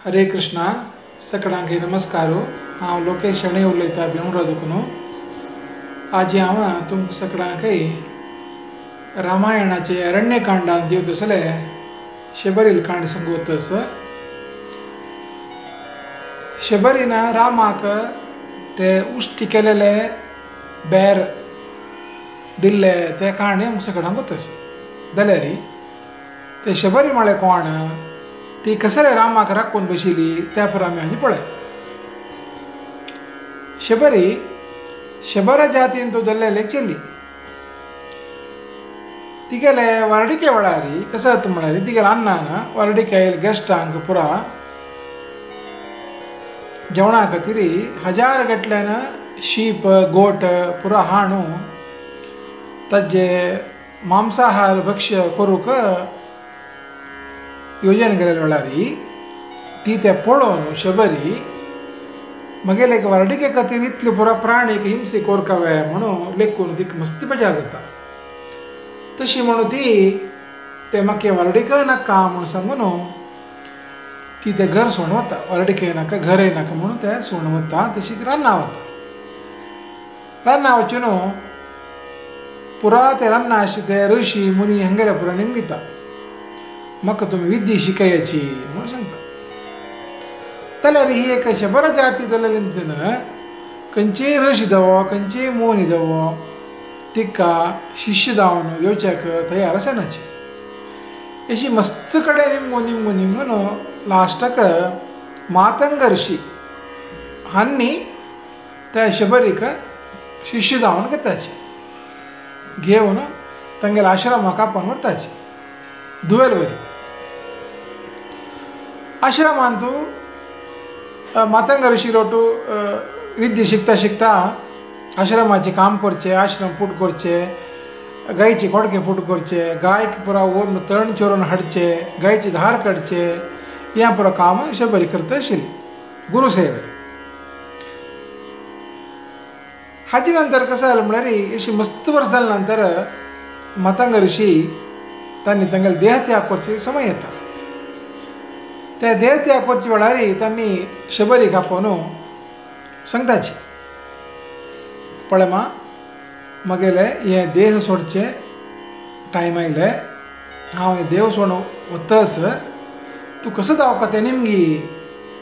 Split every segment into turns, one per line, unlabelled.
हरे कृष्णा सकडांक नमस्कार। हांव लोकेश शणै उलयता बेंगळुरा दुखून। आज हांव तुमकां सकडांक रामायणाचे अरण्यकांडान दिवत आसले शबरील कांड सांगत आसा। शबरीन रामाक ते उश्टी केलेले बेर दिल्ले ते काणी आमकां सकडांक वता आसा। जाल्यार ते शबरी म्हळ्यार कोण, ती कसले रामाक राखून बशिल्ली त्या पर आमी हाजी पळय। शबरी शबर जातीन तो जाल्लेले एक चली। तिगेले वर्डिके वेळार कसो जाता म्हळ्यार तिगेले अन्नान वर्डिके गेस्टांक पुरा जेवणा खातीर हजार गटल्यान शीप गोट पुरा हाणू ताजे मांसाहार भक्ष्य करूंक योजन केलेले वेळार ती ते पळोवन शबरी मगेले एक वर्डिके खातीर इतले पुरा प्राणीक हिंसे कोरकावे म्हणून लेखून तिका मस्ती बेजार जाता। तशी म्हणून ती ते म्हाका वर्डिक नाका म्हणून सांगून ती ते घर सोडून वता। वर्डिके नाका घर नाका म्हणून ते सोडून वता। तशी रान्ना वता। रान्ना वचून पुरा ते रान्ना आशिल्ले ते ऋषी मुनी हांगेले पुरा निमगिता म्हाका तुमी विद्या शिकयाची म्हणून सांगता। जाल्यार ही एक शबर जाती जाल्ली खंयचीय ऋषी जावो खंयचीय मुनी जावो तिका शिष्य जावन येवच्याक तयार आसनाची। अशी मस्त कडेन निमगो निमगो निमगून लास्टाक मातंग ऋषी हांणी त्या शबरीक शिष्य जावन घेताची, घेवन तांगेल्या आश्रमाक आपोवन व्हरताची दुवेल वरी। आश्रमांतू मातंग ऋषी लोटू विद्या शिकता शिकता आश्रमाचें काम करचें, आश्रम पूट करचें, गायचे खोडके पूट करचे, गायक पुरा व्हरून तण चोरून हाडचे, गायची धार काडचे, हें पुरा काम शबरी करता आशिल्ली गुरुसेवे। हाजे नंतर कसं जालें म्हळ्यार अशी मस्त वर्स जाले नंतर मातंग ऋषी तांणी तांगेले देहत्याग करचे समय येता। त्या देहत्याग करचे वेळार तांणी शबरीक आपोवन सांगताची, पळय मा मगेले हे देह सोडचे टायम आयले, हांव हे देह सोडून वतस तूं कसो जावका तें निमगी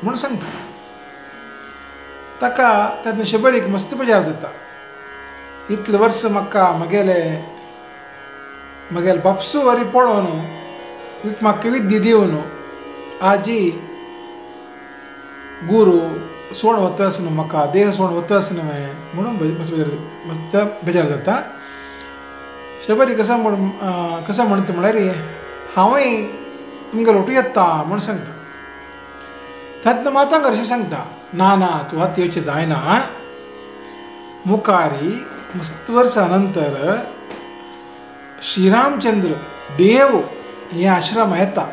म्हूण सांगता। ताका तेन्ना शबरीक मस्त बेजार जाता। इतले वर्स म्हाका मगेले मगेले बापसू वरी पळोवन म्हाका विद्या दिवन आजी गुरू सोड वतस न्हू म्हाका देह सोड वतस न्हय म्हणून मस्त बेजार जाता। शबरी कसो म्हण कसो म्हणटा म्हळ्यार हांवूय तुमगेलो लोटू येता म्हूण सांगता। तेन्ना मातंग ऋषी सांगता, ना ना तूं आतां येवचें जायना, मुखारी मस्त वर्सां नंतर श्रीरामचंद्र देव हे आश्रम येता,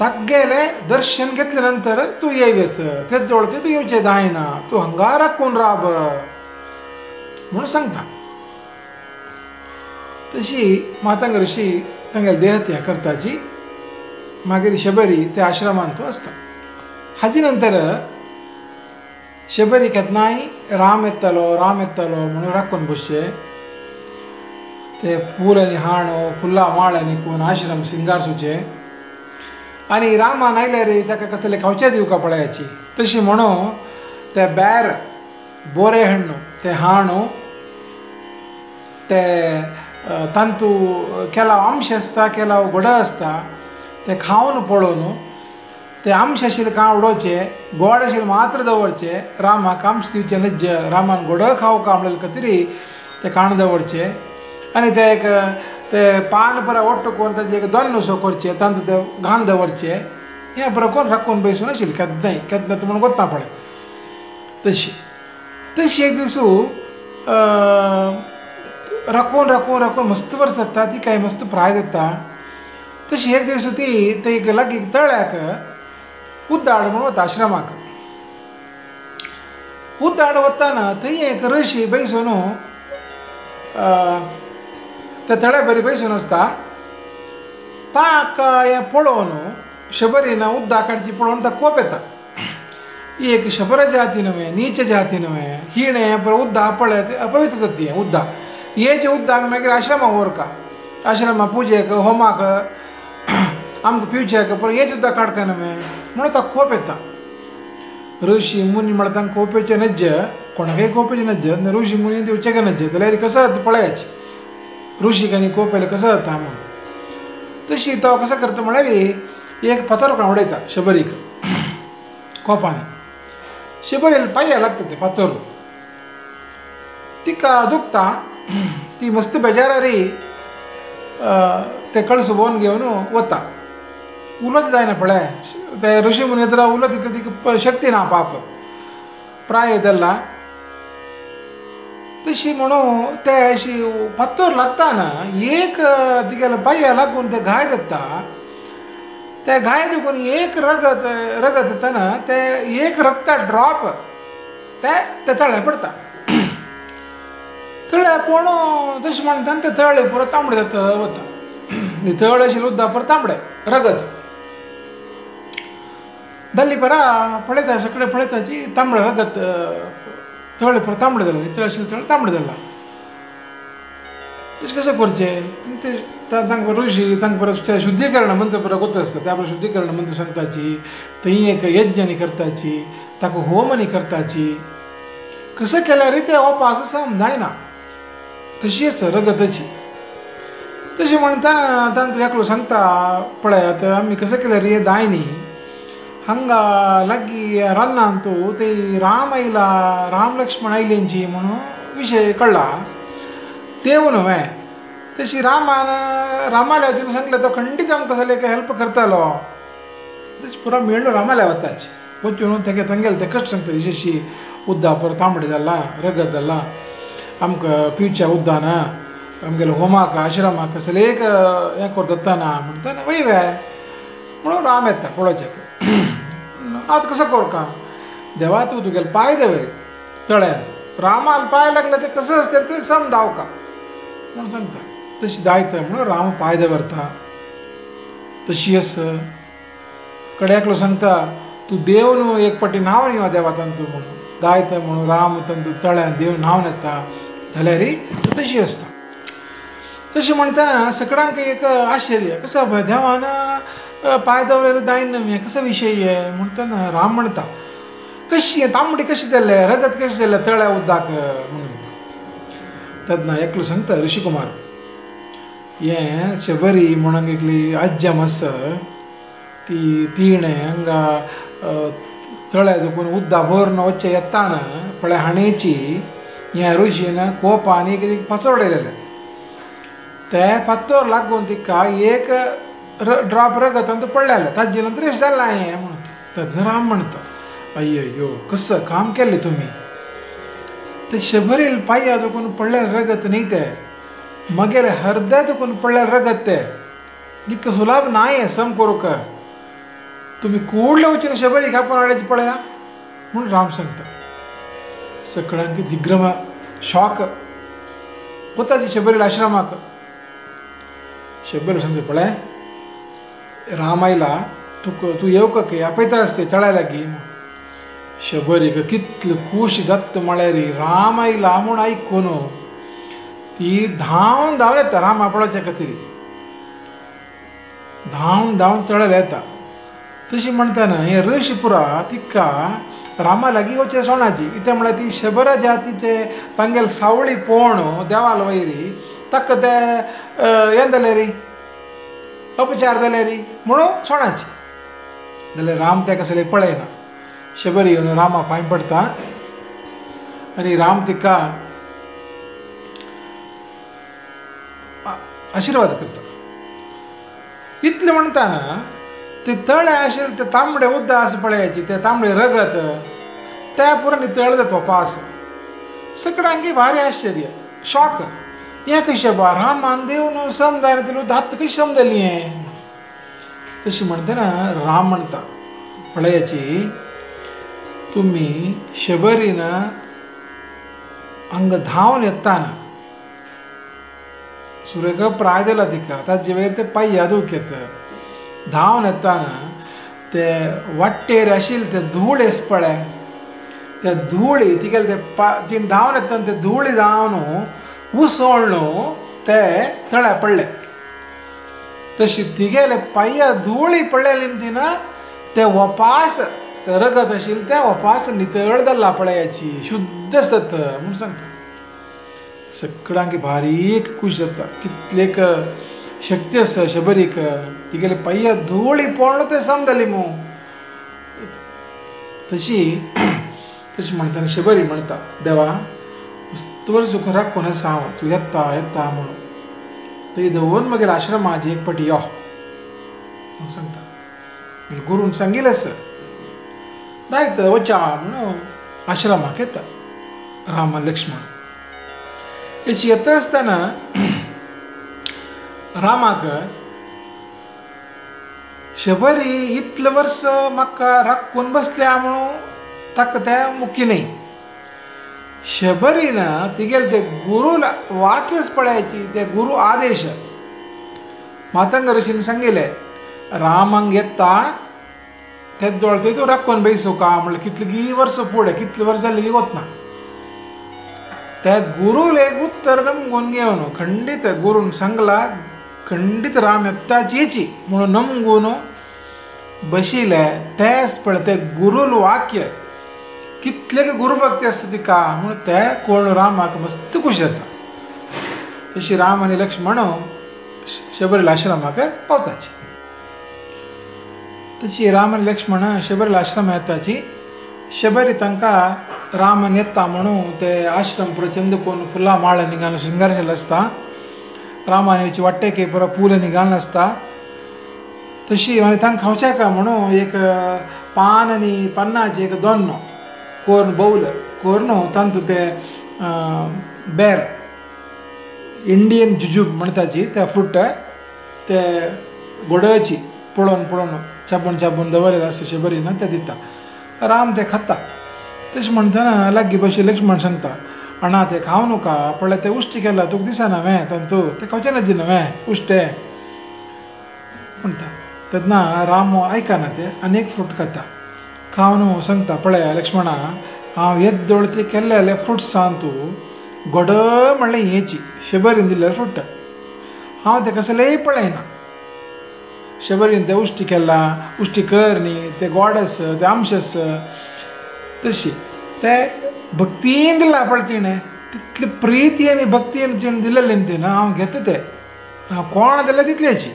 तागेले दर्शन घेतले नंतर तूं येवत तेज जवळ तूं येवचें जायना, तूं हांगा राखून राब म्हणून सांगता। तशी मातंग ऋषी तांगेले देहत्याग करताची। मागीर शबरी त्या आश्रमांत आसता। हाजे नंतर शबरी केन्नाय राम येतलो राम येतलो म्हणून राखून बसचे, ते फूल आनी हाणो फुलां माळ आनी कोण आश्रम सिंगारसुचे आनी रामान आयल्यार ताका कसले खावचे दिवका पळयाची। तशी म्हणून ते बेर बोरे हण्णू ते हाणू ते तांतू केलाव आमशे आसता केलाव गोड आसता ते खावन पळोवन ते आमशे आशिल्ले कांय उडोवचे, गोड आशिल्ले मात्र दवरचे, रामाक आमशे दिवचे नज्ज, रामान गोड खावका म्हणले खातीर ते काण दवरचे आनी ते एक ते पान पुरा ओट्ट करून ताजे एक दोन असो करचे, तांतू ते घाण दवरचे, हें पुरो कोण राखून बसून आशिल्लें केन्नाय केन्ना तूं म्हणून कोत्ता पळय। तशी तशी एक दीस राखून राखून राखून मस्त वर्स जाता, ती काय मस्त प्राय जाता। तशी एक दीस ती ते एक लागीं तळ्याक उद्दाड म्हणून वता आश्रमाक। उद्दाड वताना थंय एक ऋषी बैसून त्या तळ्या बरी बैसून आसता। ताका हें पळोवन शबरीन उद्दा काडची पळोवन ताका कोप येता. ही एक शबर जाती न्हय, नीच जाती न्हय, हिणें पळय उद्दा पळय अपवित्र जाता हें उद्दा. हे जे उद्दा आमी मागीर आश्रमा व्हरका, आश्रमा पुजेक होमाक आमकां पिवच्याक, पण हेच उद्दा काडका न्हय म्हणून ताका कोप येता. ऋषी मुनी म्हळ्यार तांकां कोप येवचें नज्ज, कोणाकय कोप येवचें नज्ज, ऋषी मुनी दिवचें नज्ज जाल्यार कसो जाता पळयाची, ऋषीक आनी कोप येयल्यार कसो जाता म्हणून. तशी तो कसो करता म्हळ्यार एक फातर उडयता शबरीक कोपान. शबरील पांया लागता ते फातर, तिका दुखता, ती मस्त बेजारारी ते कळस भोवन घेवन वता. उलोच जायना पळय ते ऋषी मुनी तर उलत तितली तिका शक्ती ना, पाप प्राय जाल्ला. तशी म्हणून ते अशी फातर लागता ना एक तिगेल्या पांया लागून ते घाय जाता. ते घाय दुखून एक रगत रगत येता ना, ते एक रक्ता ड्रॉप ते ते तळ्या पडटा. तळ्या पूण तशें म्हणटा ते तळे पुरो तांबडे जाता वता, तळ आशिल्लें उदक परत तांबडें रगत जाल्ली परा पळयता सगळे पळयताची तांबडें रगत तळ परत तांबडें जालें, नितळ आशिल्लें तळ तांबडें जालां. तशें कशें करचें ते तांकां ऋषी तांकां परत शुद्धीकरण मंत्र परत कोत्ता आसता, त्या परत शुद्धीकरण मंत्र सांगताची, थंय एक यज्ञ न्ही करताची, ताका होम न्ही करताची. कसं केल्यार ते ओपास समजायना, तशी आसता रगताची. तशें म्हणटा तांकां एकलो सांगता पळयात आमी कसं केल्यार हें जाय न्ही, हांगा लागीं रानांत ते राम आयला, राम लक्ष्मण आयलेंची म्हणून विशय कळ्ळा, देव न्हय. तशी रामान रामाल्या वचून सांगलें तो खंडीत आमकां सगळें हेल्प करतालो. तशें पुरो मेळ्ळो रामाल्या वताची वचून तेगे तांगेलें तें कश्ट सांगता, अशी उद्दा परत तांबडें जालां रगत जालां, आमकां पिवच्या उद्दा ना, आमगेल्या होमाक आश्रमाक सगळें एक हें कर दत्ता ना म्हणटा ना वय वे म्हणून राम येता पळोवच्याक. आतां कसो करका देवा तूं तुगेले पांय देवय तळ्यांत, रामाल पांय लागले ते कसं आसता ते सम धांवका म्हणून सांगता. तशी जायत म्हणून राम पांय दवरता. तशी आस कडे एकलो सांगता तूं देव न्हू एक पाटी न्हांवन यो देवा तांतू म्हणून जायत म्हणून राम तांतू तळ्यान देव न्हांवन येता जाल्यार तशी आसता. तशें म्हणटना सकडांक एक आश्चर्य कसो देवान पांय दवरले जायना न्हय कसो विशय म्हणटना राम म्हणटा कशी तांबडी कशी जालें रगत कशें जालें तळ्या उदक म्हणून. तेन्ना एकलो सांगता ऋषिकुमार हें शबरी म्हणून एकली आज्जम आसा ती तिणें हांगा तळ्या दुखून उद्दा भरून वचचें येताना पळय हाणेची ह्या ऋषीन कोपान एक फातर उडयलेलें, ते फातर लागून तिका एक ड्रॉप रगत आनी पडलेलें, ताजे नंतर अशें जालां हें म्हणून. तेन्ना राम म्हणटा अय्यो कसं काम केलें तुमी, ते शबरील पांया दुखून पडलेलें रगत न्ही तें, मगेले हृदय दुखून पडलेलें रगत तें, इतलें सुलाभ ना हें सम करूंक, तुमी कुडले वचून शबरीक आपोवन हाडल्याची पळया म्हणून राम सांगता. सगळ्यांक दिग्रम शॉक वताची शबरील आश्रमाक. शबरी सांगता पळय राम आयला तुका तूं येवका खंय आपयता आसते तळ्या लागीं. शबरीक कितले खूश जाता म्हळ्यार राम आयला म्हूण आयकून ती धांवन धांवन येता रामा पळोवच्या खातीर, धांवन धांवन तळ्यार येता. तशी म्हणटना हे ऋषी पुरा तिका रामा लागीं वचचें सोणाची, कित्याक म्हळ्यार ती शबरा जातीचे तांगेले सावळी पोण देवाल वयरी ताका ते हें जालें री अपचार जाले री म्हणून सोणाची. जाल्यार राम तेका सगळें पळयना, शबरी येवन रामा पांय पडटा आनी राम तिका आशिर्वाद करता. इतलें म्हणटना ते तळें आशिल्लें ते तांबडें उदक आसा पळयाची ते तांबडें रगत त्या पुरो नितळ जाता पास. सगळ्यांक भारी आश्चर्य शॉक, हें कशें बा रामान देव सम जायना तितलें धात कशी समजली हें. तशें म्हणटना राम म्हणटा पळयाची तुमी शबरीन हांगा धांवन येताना सुरेखा प्राय दिला तिका ताजे वयर ते पांय दुखता, धांवन येताना ते वाट्टेर आशिल्ले ते धूळ येस पळय त्या धुळी तिगेले ते तिणें धांवन येतना ते धुळी जावन उसळ्ळ ते तळ्या पडले. तशी तिगेले पांया धुळी पडलेली तिना ते वपास ते रगत आशिल्लें तें वपास नितळ जाल्लां पळयाची शुद्ध सत म्हूण सांगता. सगळ्यांक बारीक खूश जाता कितलेक शक्ती आसा शबरीक तिगेले पांया धुळी पडलो तें समजली मू. तशी तशें म्हणटा शबरी म्हणटा देवा मस्त तुका राखून आसा हांव तूं येता येता म्हणून थंय दवरून मागीर आश्रमाची एक पटी यो म्हणून सांगता. गुरून सांगिल्लें सर जायत वचा म्हणून आश्रमाक येता राम लक्ष्मण. तशी येता आसतना रामाक शबरी इतलें वर्स म्हाका राखून बसल्या म्हणून ताका तें मुख्य न्ही. शबरीन तिगेले ते गुरू वाक्यच पळयाची ते गुरू आदेश मातंग ऋषीन सांगिल्लें रामांक येता तेच दोळ तूं राखून बैसुका म्हणल्यार कितलीं वर्सां फुडें कितलीं वर्सां जालीं वतना त्या गुरूल एक उत्तर नमगून घेवन खंडीत गुरून सांगला खंडीत राम येताच येची म्हणून नमगून बशिल्ले तेच पळय ते गुरूल वाक्य कितले गुरुभक्ती आसता तिका म्हणून ते कोण रामाक मस्त खूश जाता. तशी राम आनी लक्ष्मण शबरील आश्रमाक पावताची. तशी राम आनी लक्ष्मण शबरील आश्रम येताची. शबरी तांकां रामान येता म्हणून ते आश्रम पुरो चंद कोण फुलां माळ निघाल शृंगार केल्लो आसता. रामान येवची वाटेक पुरो फूल निघाल आसता. तशी मागीर तांकां खावच्याक म्हणून एक पान आनी पन्नाचे एक दोन्नो कोर्न बौल कोर्न तांतू ते बेर इंडियन जुजूब म्हणटाची त्या फ्रूट ते गोडची पळोवन पळोवन चाबून चाबून दवरलेलें आसता शबरीन ते दिता. राम ते खाता. तशें म्हणटना लागीं बशी लक्ष्मण सांगता अणा ते खावं नका पळय ते उश्टें केलां तुका दिसना न्हय तांतू ते खावचें ना न्हय उश्टें म्हणटा. तेन्ना राम आयकना ते आनी एक फ्रूट खाता. खावन सांगता पळय लक्ष्मणा हांव येद्दोळ ते केल्ले फ्रुट्स आहा तूं गोड म्हणलें हेची शबरीन दिल्ले फ्रूट हांव ते कसलेय पळयना. शबरीन ते उश्टी केला उश्टी कर न्ही ते गोड आस ते आमशे आस तशी ते भक्तीन दिला पळय तिणें तितली प्रिती आनी भक्तीन तिणें दिलेली तिणें हांव घेता ते हांव कोण दिल्या तितल्याची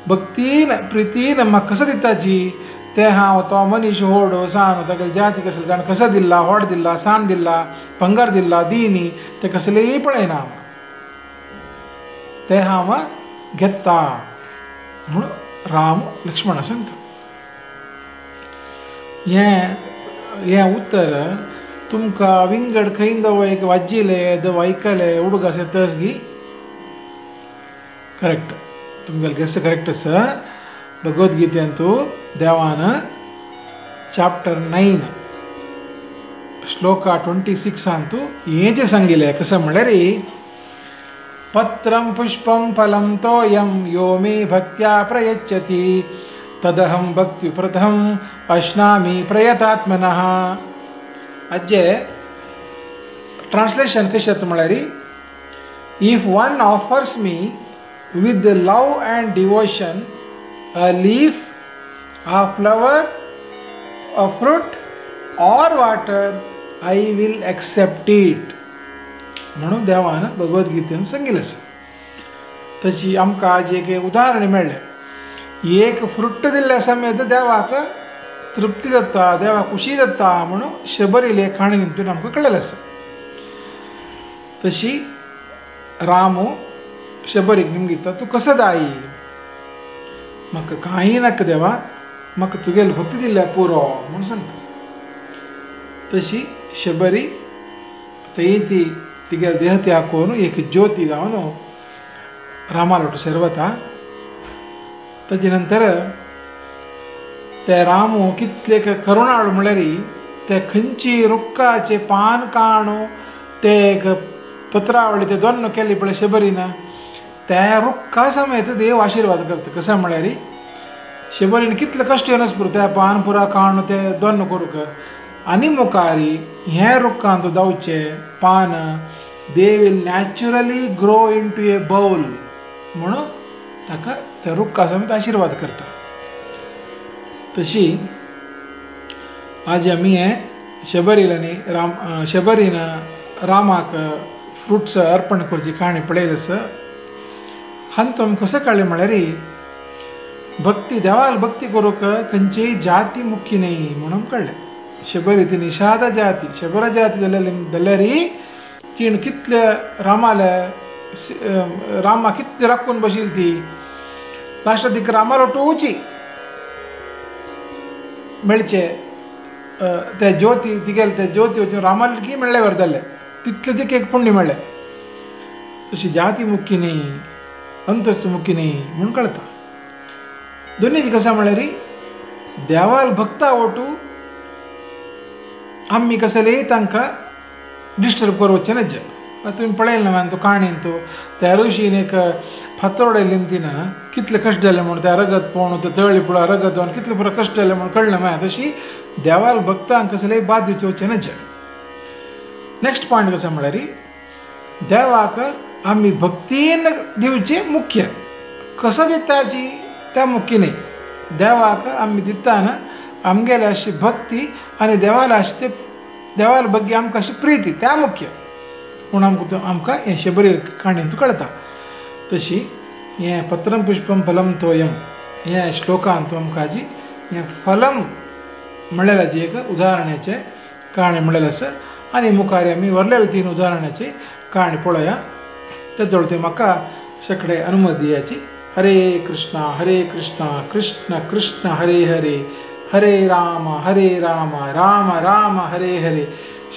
भक्तीन प्रितीन म्हाका कसो दिताची ते हांव तो मनीस होड सान ताका जाती कसले जाण कसो दिल्ला होड दिल्ला सान दिल्ला भंगार दिल्ला दिनी ते कसलेय पळयना हांव ते हांव घेता म्हणून राम लक्ष्मणा सांगता. हें हें उत्तर तुमकां विंगड खंय एक वाजिले दव आयकले उडगास येतस गी करेक्ट तुमगेलें गेस करेक्ट आसा. भगवद्गीतेंतू देवान चॅप्टर 9 श्लोका 26 अंतू हें जें सांगिल्लें कशें म्हणल्यार पत्रं पुष्पं फलं तोयं यो मे भक्त्या प्रयच्छति तदहं भक्तिप्रदं अश्नामि प्रयतात्मनः. अज्जे ट्रान्सलेशन कशें जाता म्हळ्यार if one offers me with love and devotion a leaf, a flower, a fruit or water, I will accept it. म्हणून देवान भगवद्गीतेन सांगिल्लें आसा. तशी आमकां आज एक उदाहरण मेळ्ळें. एक फ्रूट दिल्लें समेत देवाक तृप्ती जाता देवाक खुशी जाता म्हणून शबरीले काणी निमतान आमकां कळ्ळेलें आसा. तशी रामू शबरीक निमगिता तूं कसो दायी म्हाका कांय नाका देवा म्हाका तुगेली भक्ती दिल्या पुरो म्हूण सांगता. तशी शबरी थंय ती तिगेले देह त्याग करून एक ज्योती जावन रामा लोट सेरवता. ताजे नंतर ते रामू कितले करुणाळ म्हणल्यार ते खंयची रुखाचे पान काणू ते एक पत्रावळी ते दोन केली पळय शबरीन त्या रुखा समेत देव आशिर्वाद करता. कशें म्हणल्यार शबरीन कितले कश्ट येवन पुरो त्या पान पुरा काण ते दोन करूंक आनी मुखारी हें रुखांत धांवचें पान they will naturally grow into a bowl म्हणून ताका त्या रुखा समेत आशिर्वाद करता. तशी आज आमी हें शबरील आनी राम शबरीन रामाक फ्रुट्स अर्पण करची काणी पळयली आसा. हांतूं आमकां कशें कळ्ळें म्हळ्यार भक्ती देवाल भक्ती करूंक खंयचीय जाती मुख्य न्ही म्हणून कळ्ळें. शबरी ती निषाद जाती शबर जाती जाल्यार तिणें कितले रामाले रामा कितले राखून बशिल्ली ती लास्टाक तिका रामालो टोवची मेळचे ते ज्योती तिगेले ते ज्योती वचून रामाले की मेळ्ळे व्हरताले तितले तिका एक पुण्य मेळ्ळें. तशी जाती मुख्य न्ही अंतस्त मुख्य न्ही म्हूण कळटा. दोनीच कशें म्हळ्यार देवाल भक्ता ओटू आमी कसलेय तांकां डिस्टर्ब करचें नज्ज. तुमी पळयलें ना तो काणयेन तो त्या ऋषीन एक फातोर लिमतीन कितले कश्ट जाले म्हूण त्या रगत पळोवन ते तळी पुळा रगत जावन कितले पुरो कश्ट जाले म्हूण कळ्ळें मागीर. तशी देवाल भक्तांक कसलेय बाद दिवचें वचचें नज्ज. नेक्स्ट पॉयंट कसो म्हळ्यार देवाक आमी भक्तीन दिवचें मुख्य कसो दिताची त्या मुख्य न्ही. देवाक आमी दिताना आमगेले अशी भक्ती आनी देवाला अशी ते देवाल बग्गी आमकां अशी प्रिती त्या मुख्य म्हूण आमकां आमकां हें शबरी काणयेंत कळटा. तशी हें पत्रम पुष्पम फलम तोयम हें श्लोकांत आमकां जी हें फलम म्हणलेल्याची एक उदाहरणाचें काणी म्हणलेलें आसा. आनी मुखार आमी व्हरलेले तीन उदाहरणाची काणी पळोवया. ते जोडते म्हाका सगळे अनुमती दियाची. हरे कृष्णा हरे कृष्णा कृष्ण कृष्ण हरे हरे हरे राम राम राम हरे हरे.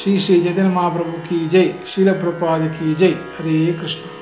श्री श्री चैतन्य महाप्रभु की जय. श्रील प्रभुपाद की जय. हरे कृष्ण.